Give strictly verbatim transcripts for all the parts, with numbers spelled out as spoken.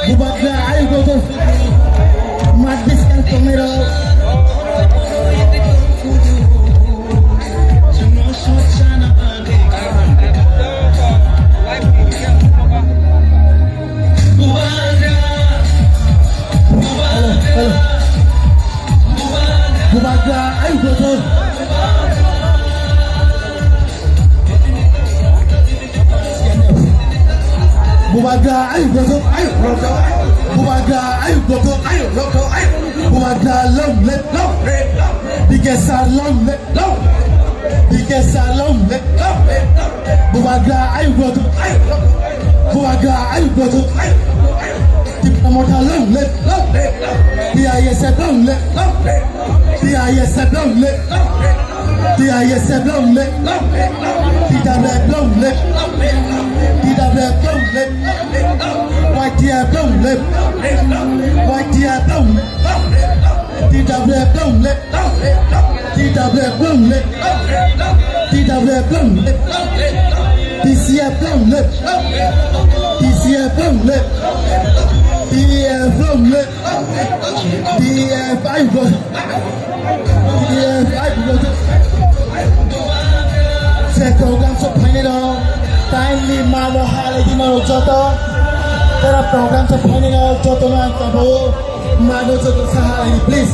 Bubagra ayuk rok mat biskang tongnai rok. Hello, hello. Bubagra ayuk rok. Bubagra ayuk rok, ayuk rok. Bubagra ayuk rok, ayuk rok, ayuk. Bubagra long live, long live. B K S R long live, long live. B K S R long live, long live. Bubagra ayuk rok, ayuk rok. Bubagra ayuk rok, ayuk rok. Tipra Motha long live, long live. T I S F long live, long live. T I S F long live, long live. T I S F long live, long live. T W F long live, long live. T W F long live, long live. Y T F long live, long live. Y T F long live, long live. T W F long live, long live. T W F long live, long live. T W F long live, long live. T C F long live, long live. T C F long live, long live. T F long live. T F I go. T F I go. Se program so phainai rok, timely mano halai di mano joto. Tera program so phainai rok joto no ang tabo mano joto sa halai di, please.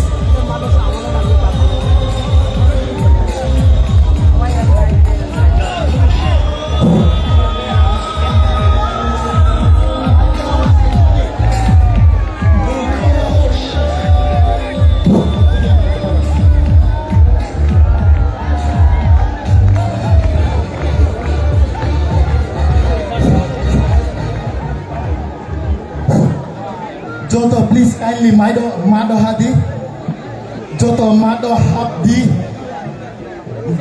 Joto please kindly maido, mado hadi. Joto mado habdi.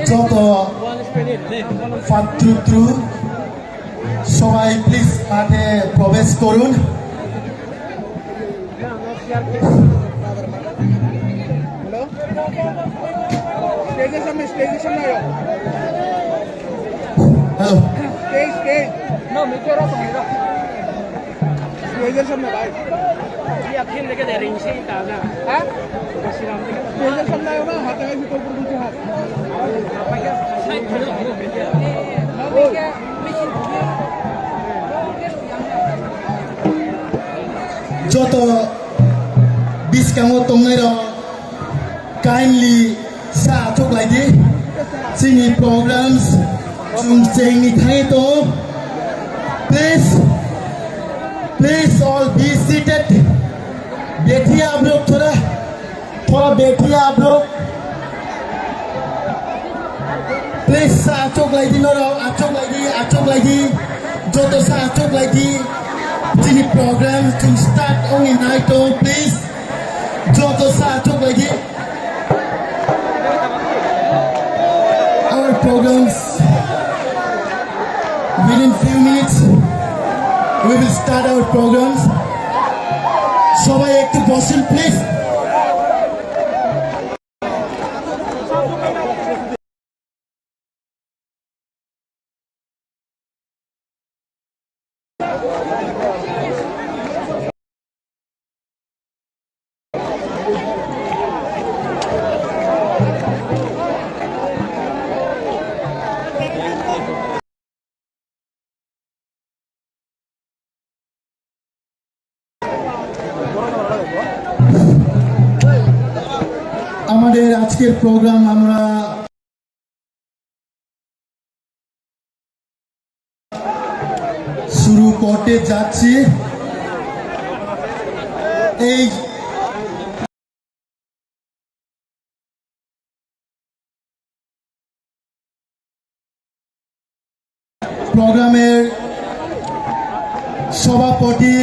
Joto fatru tru. Sobai please mate probesh korun. Hello. Stage-এর সামনে, stage-এর সামনে আয়ো। Hello. Stage, stage। Stage-এর সামনে ভাই। হ্যাঁ? Stage-এর সামনে আয়ো না, হাতে হাতে তো উপরে তুলতে হাত। Joto biskango tongnai rok kindly sa achuk lai di. Chini programs chwng chengni thangwi tongo. Please, please all be seated. Bethiya abrok thora. Thora bethiya abrok. Please, sa achuk lai di norok, achuk lai di, achuk lai di. Joto sa achuk lai di. Chini program chwng start ongni nai tongo, please. Joto sa achuk lai di. Our programs within few minutes, we will start our programs. সবাই একটু বসুন, please. আমাদের আজকের প্রোগ্রাম আমরা শুরু করতে যাচ্ছি। এই প্রোগ্রামের সভাপতি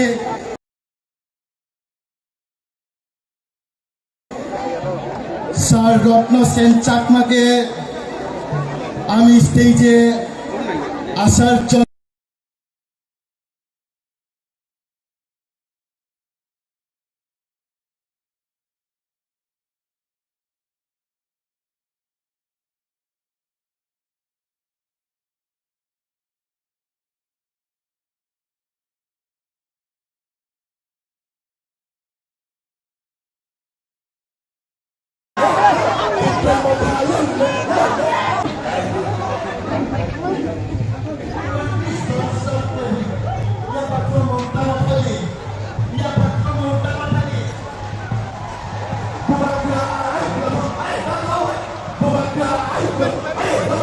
স্যার রত্ন সেন চাকমাকে আমি স্টেজে আসার জন্য